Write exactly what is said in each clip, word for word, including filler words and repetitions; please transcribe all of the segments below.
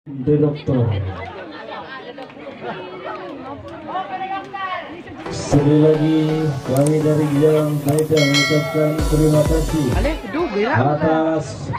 The Doctor. Sekali lagi, kami dari Gilang Medan mengucapkan terima kasih atas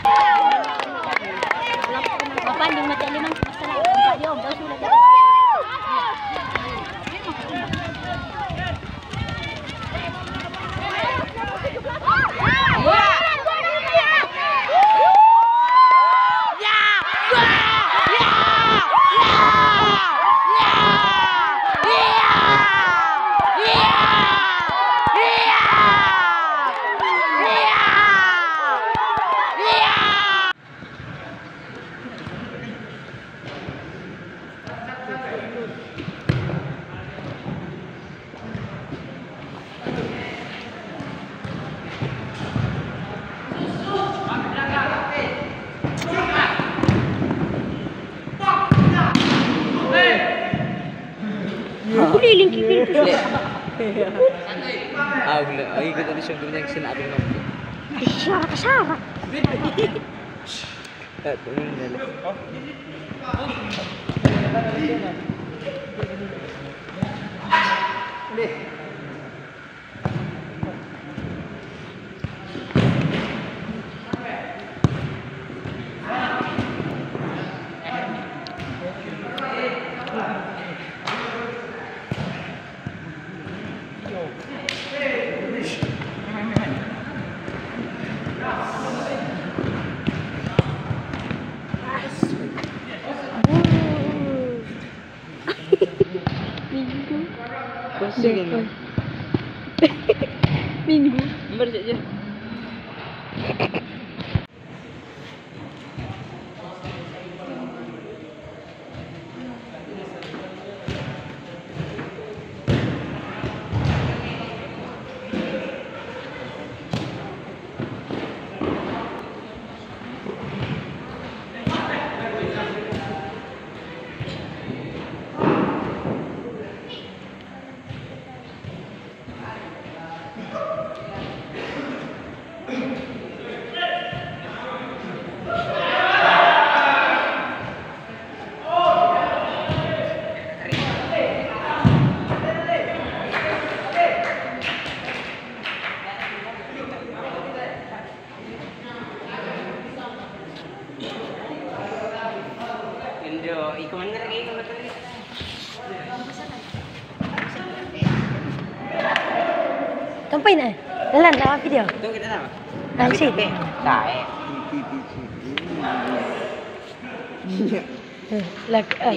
Kuliling kikil ko siya. Ah, wala. Ay, ikot na siya, ganyan, sinabi mo. Kasara, kasara. Tato yung nila. Minggu. Pusing ini. Minggu. Nomor saja. Indo, ikaw man nga lagi, ikaw man lagi. Tampay na. Dalan, lawan video. Ito kita na. Ah, sige. Tae. Lag, ah.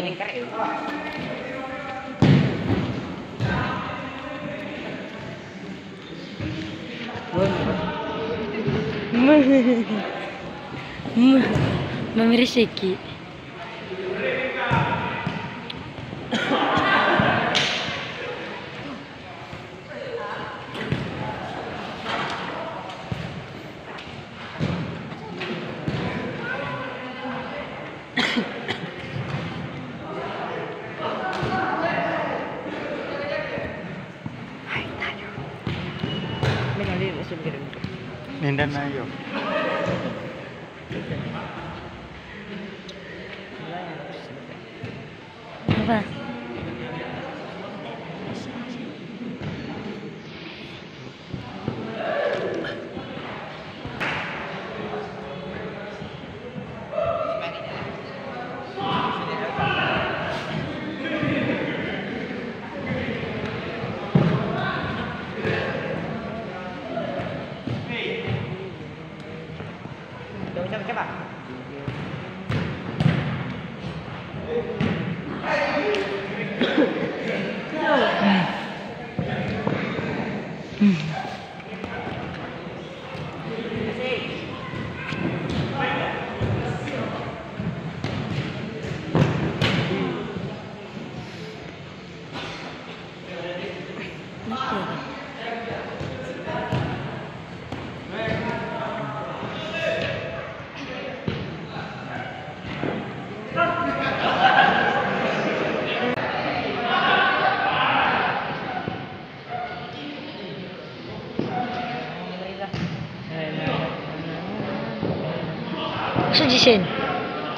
Mamirisiki. Nindan na yo. Apa? Sa Jisen.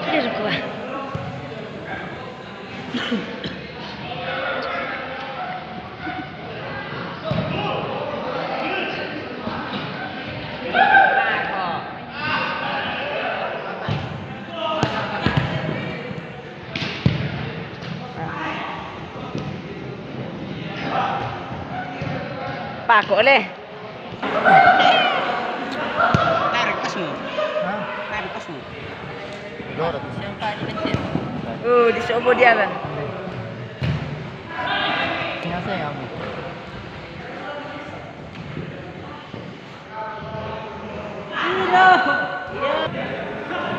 Dari kuah. Pako le. Tarik kasmu. Tarik kasmu. Oh, di sobo dia kan.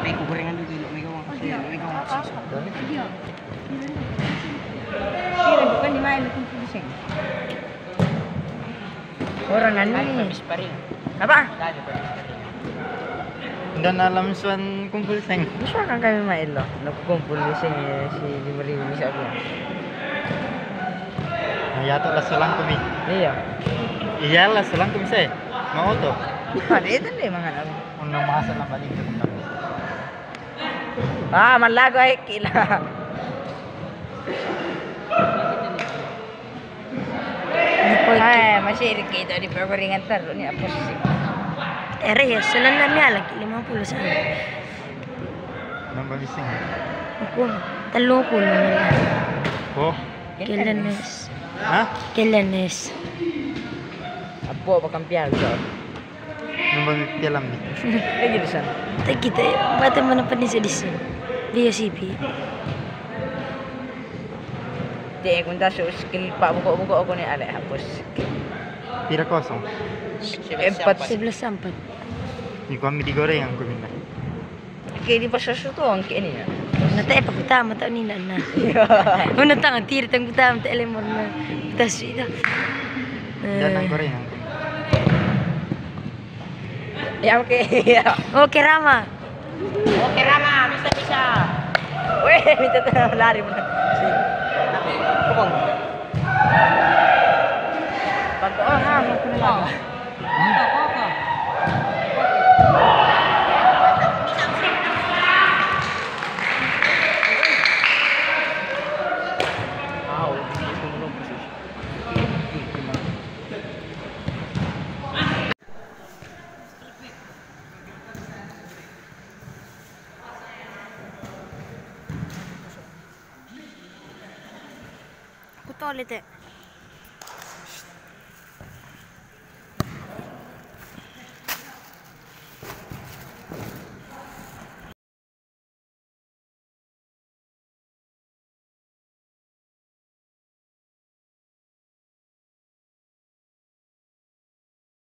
Peko gorengan dulu, dulu, megang uang. Megang uang. Bukan di main itu pusing. Orang anu ni. Apa? Dan alam suan kumpul seng. Bisa kan kami main lo. Nak kumpul di sini si lima ribu bisa aku. Nah, ya tu lah selang kami. Iya. Iya lah selang kami saya. Mau tu. Ada itu ni mangan aku. Undang masa lah balik ke tempat. Ah, malago ay kila. Ay, masih kita di perbaringan terus ni apa sih? Ere ya, selan na miya lagi lima puluh sana. Nang pamising. Aku, talo ko na lang. Oh. Kailanes. Ha? Kailanes. Apo, bakampiyan ko. Nang ba mi piyalam ni? Lagi di sana. Tagi tayo. Bata mo na pa din sa diso. Biyo sipi. Te, kung taso skill pa, buko-buko ako ni ale, hapos. Pira kosong? Empat. Sebelas sampat. Ni kami di gorengan ko minna. Kaya di pa sa suto ang kaya niya. Natay pa kuta, mata ni nana. Una tang, tiri tang kuta, mata ele morna. Kuta sida. Dan ang gorengan ko. Ya, okay. Ya. Okay, Rama. Okay, Rama. Bisa, bisa. Weh, minta tengah lari benar. Bukong. Pagkuang ha, mau kena lagi. Aku toilet eh.